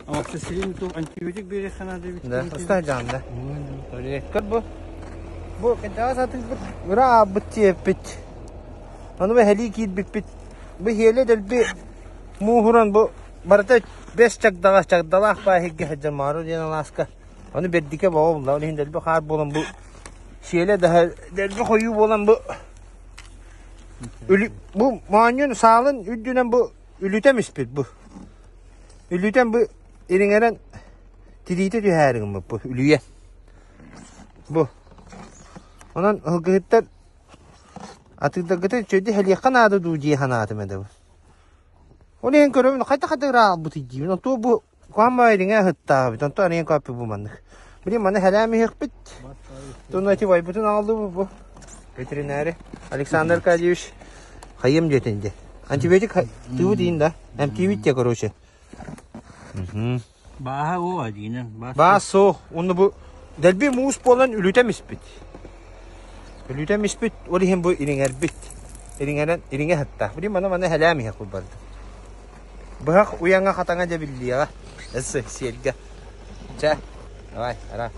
Амоксициллин антибиотик биэриэххэ наада эбит. Да, устаа дьаанда. Көр бу. Бу кэнтэҕэ сатыырбыт ыраабыт тиэппит. Ону бу эһэлии киирбиппит. Бу иһиэлэ дэлби мууһуран бу барыта бэс чагдаҕа чагдалаах бааһырга сылдьар Маару диэн алааска. Ону бэрдикэ боҕо булла. Ол иһин дэлби хаар буолан бу сиэлэ даһа дэлби хойуу буолан бу бу моонньун саалын үрдүнэн бу үлүтэн испит бу. Үлүтэн бу ириҥэрэн тириитэ түһээри гыммыт бу үлүйэ. Бу. Онон ылгыһыттар атыырдаргытын үчүгэйдик хэлиэххэ наада дуу дии санаатым этэ бу. Ол иһин көрөбүн хайдах-хайдах ыраалбытый диибин. Онтуо бу куһаҕан ириҥэ ыһыттаабыт. Онтон арыйан көппүт бу маннык. Билигин маны хэлээн иһиэхпит. Туна ити байбытын аҕаллыбыт бу. Ветеринары Александр Аркадьевич хайыам диэтин дии. Антибиотик тыыбыт иин да. Эмтиибит дии короче. Бааһа оо диинэн. Баас суох. Уонна бу дэлби муус буолан үлүтэн испит. Үлүтэн испит, ол иһин бу ириҥэрбит. Ириҥэрэн ириҥэ сыттаах. Билим маны маны хэлээн иһэ кулбарды. Быһах уйаҥа хатаҥа дьэ биллиэҕэ. Эссе сиэлгэ. Чэ, давай, ара.